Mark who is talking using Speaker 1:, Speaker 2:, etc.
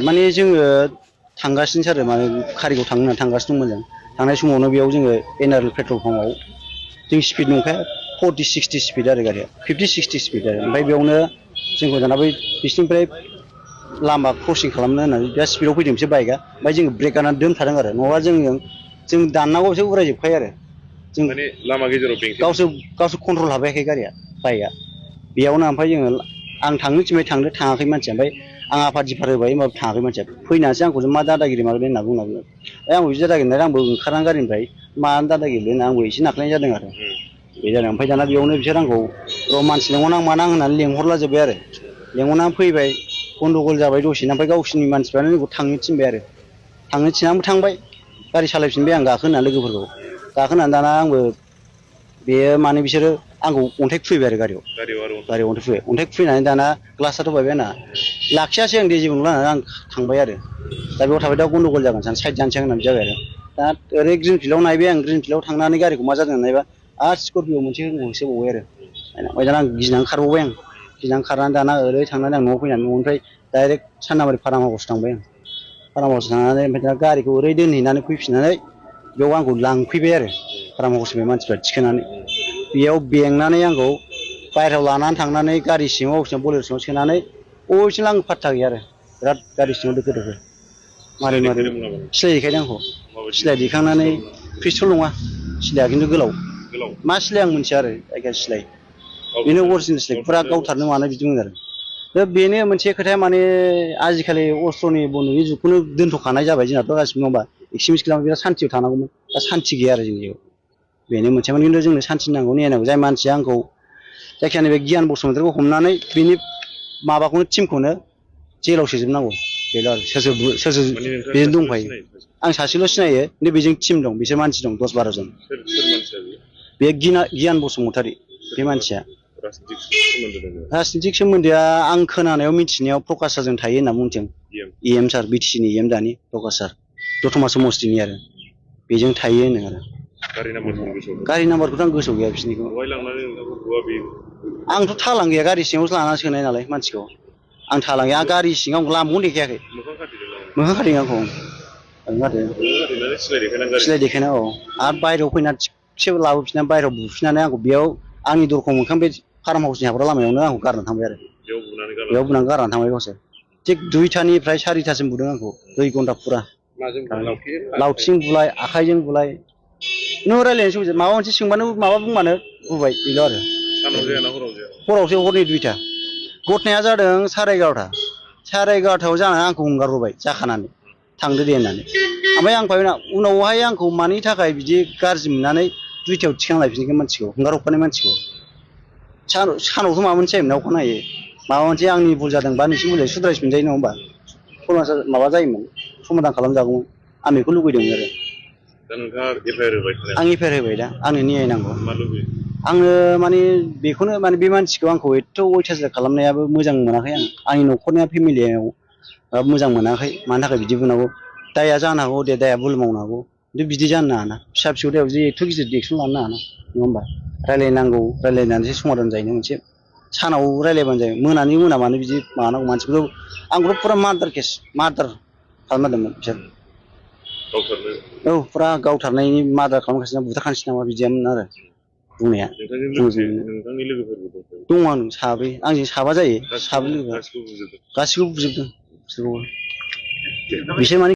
Speaker 1: माने जोङो थांगासिनो आरो माने कारिगाव थांनो होननानै थांगासिनो दंमोन जों थांनाय समावनो बेयाव जोङो एनआरएल पेट्रल पाम्पआव जों स्पिड नंखाया 40-60 स्पिड आरो गारिया 50-60 स्पिड आरो ओमफ्राय बेयावनो जोंखौ दाना बै बिसिनिफ्राय लामा क्रसिं खालामनो होननानै बिराद स्पिडआव फैदों बिसोर बाइकआ ओमफ्राय जोङो ब्रेक गारनानै दोनखादों आरो नङाबा जों दाननांगौ बिसोर उरायजोबखायो आरो जों
Speaker 2: माने लामा गेजेराव
Speaker 1: गावसोर कन्ट्रल हाबायाखै गारिया बाइकआ बेयावनो ओमफ्राय जोङो आं थांनो थिनबाय थांदो थाङाखै मानसिया ओमफ्य आं आफाद दिफार होबाय होमबाबो थाङाखै मानसिया फैनानैसो आंखौ मा दादागिरि माबादों होनना बुंनांगौ आंबो बिदि दादागिरि होननानै आंबो ओंखारनानै गारिनिफ्राय मानो दादागिरि होनना आंबो एसे नाख्लायनाय जादों आरो बे जादों ओमफ्राय दाना बेयावनो बिसोर आंखौ र' मानसि लेंहरनां मानां होननानै लेंहरला जोब्बाय आरो लेंहरनानै फैबाय गन्डगल जाबाय दसेनो ओमफ्राय गावसिनि मानसिफ्रानो जोंखौ थांनो थिनबाय आरो थांनो थिनानैबो थांबाय गारि सालायफिनबाय आं गाखोना लोगोफोरखौ गाखोनानै दाना आंबो बेयो माने बिसोरो आंखौ अन्थाइ खुबैबाय आरो गारियाव अन्थाइ खुबैनानै दाना ग्लासआथ' बायबाय आंना लाखियासै आं दे जेबो नंला होननानै आं थांबाय आरो दा बेयाव थाबाय दा गन्डगल जागोन साननानै साइड जानोसै आं होननानै जाबाय आरो दा ओरै ग्रिन फिल्डआव नायबाय आं ग्रिन फिल्डआव थांनानै गारिखौ मा जादों नायबा आरो स्करपिअ मोनसे होसोबावबाय आरो ओमफ्राय दाना आं गिनानै खारबावबाय आं गिनानै खारनानै दाना ओरै थांनानै आं न'आव फैनानै न'निफ्राय डाइरेक्ट साननाबारि फाराम हाउस थांबाय आं फाराम हाउस थांनानै ओमफ्राय दा गारिखौ ओरै दोनहैनानै फैफिननानै बेयाव आंखौ लांफैबाय आरो फाराम हाउसनिफ्राय मानसिफ्रा थिखोनानै बेयाव बेंनानै आंखौ बायहेरायाव लानानै थांनानै गारि सिङाव बलेर' सिङाव सोनानै बबेसिम आं पात्ता गैया आरो बिराद गारि सिङाव दोखो दोखो मारै सिलाय देखायदों आंखौ सिलाय देखांनानै पिस्तल नङा सिलाया खिन्थु गोलाव मा सिलाय आं मिथिया आरो जायखिया सिलाय बेनो अरिजिनेल सिलाय फुरा गावथारनो मानो बिदिमोन आरो दा बेनो मोनसे खोथाया माने आजिखालि अस्त्रनि बन्दुकनि जुगखौनो दोनथ'खानाय जाबाय जोंनाथ' गासिबो नङा होमबा एक्सट्रिमिस्ट खालामबा बिराद सान्थियाव थानांगौमोन दा सान्थि गैया आरो जोंनियाव बेनो मोनसेमोन खिन्थु जोंनो सान्थि नांगौ नेनांगौ जाय मानसिया आंखौ जायखिया नैबे गियान बसुमतारीखौ हमनानै बिनि माबाखौनो टिमखौनो जेलाव सोजोबनांगौ बेल' आरो सोर बेजों दंफायो आं सासेल' सिनायो खिन्थु बेजों टिम दं बिसोर मानसि दं 10-12 जन बे गियान बसुमतारी बे मानसिया राजनितिक सोमोन्दोआ आं खोनानायाव मिथिनायाव प्रकास सारजों थायो होनना बुंदों EM सार बिटिसिनि EM दानि प्रकास सार दतमा समस्तिनि आरो बेजों थायो होनो आरो गारि नाम्बारखौथ' आं गोसोआव गैया बिसोरनिखौ आंथ' थालां गैया गारि सिङावसो लानानै सोनाय नालाय मानसिखौ आं थालां गैया गारि सिङाव लामाखौनो देखायाखै मोखां खाथेदों आंखौ सिलाय देखायना औ आरो बायहेरायाव फैनानै थिगसे लाबोफिननानै बायहेरायाव बुफिननानै आंखौ बेयाव आंनि दरखं मोखां बे फार्म हाउसनि हाबग्रा लामायावनो आंखौ गारनानै थांबाय आरो बेयाव बुनानै गारनानै थांबाय गावसोर थिग 2टानिफ्राय 4टासिम बुदों आंखौ 2 घन्टा फुरा लावथिजों बुलाय आखाइजों बुलाय नों रायज्लायनोसो माबा मोनसे सोंबानो माबा बुंबानो बुबाय बेल' आरो हरावसो हरनि 2टा घटनाया जादों 11:30 जानानै आंखौ हंगारबोबाय जाखानानै थांदो दे होननानै ओमफ्राय आं उनावहाय आंखौ मानि थाखाय बिदि गाज्रि मोननानै 2टायाव थिखांलायफिनगोन मानसिखौ हंगार हरखानाय मानसिखौ सानावथ' माबा मोनसे जायोमोन अखानायै माबा मोनसे आंनि भुल जादोंबा नोंसिनि भुल सुद्रायफिनजायो नङा होमबा माबा जायोमोन समाधान खालामजागौमोन आं बेखौ लुबैदों आरो
Speaker 2: दा नोंथाङा FIR होबाय
Speaker 1: आं FIR होबाय दा आंनो न्याय नांगौ आङो माने बेखौनो माने बे मानसिखौ आंखौ एथ' अयथासार खालामनायाबो मोजां मोनाखै आंनि न'खरनिया फेमिलियाव मोजां मोनाखै मानि थाखाय बिदि बुंनांगौ दाया जानो हागौ दे दाया भुल मावनो हागौ खिन्थु बिदि जानो नाङाना फिसा फिसौ दायाव बिदि एथ' गिदिर एक्सन लानो नाङाना नङा होमबा रायलायनांगौ रायलायनानैसो समाधान जायो मोनसे सानाव रायलायबानो जायो मोना मानो बिदि माबानांगौ मानसिफोरखौ आंखौथ' फुरा मार्दार खालामना दोनदोंमोन बिसोर औ फुरा गावथारनायनि मार्दार खालामगासिनो बुथारखानोसै नामा बिदियामोन आरो बुंनाया दं आं साब्रै आंजों साबा जायो साब्रै लोगो गासिखौबो बुजोबदों बिसोर माने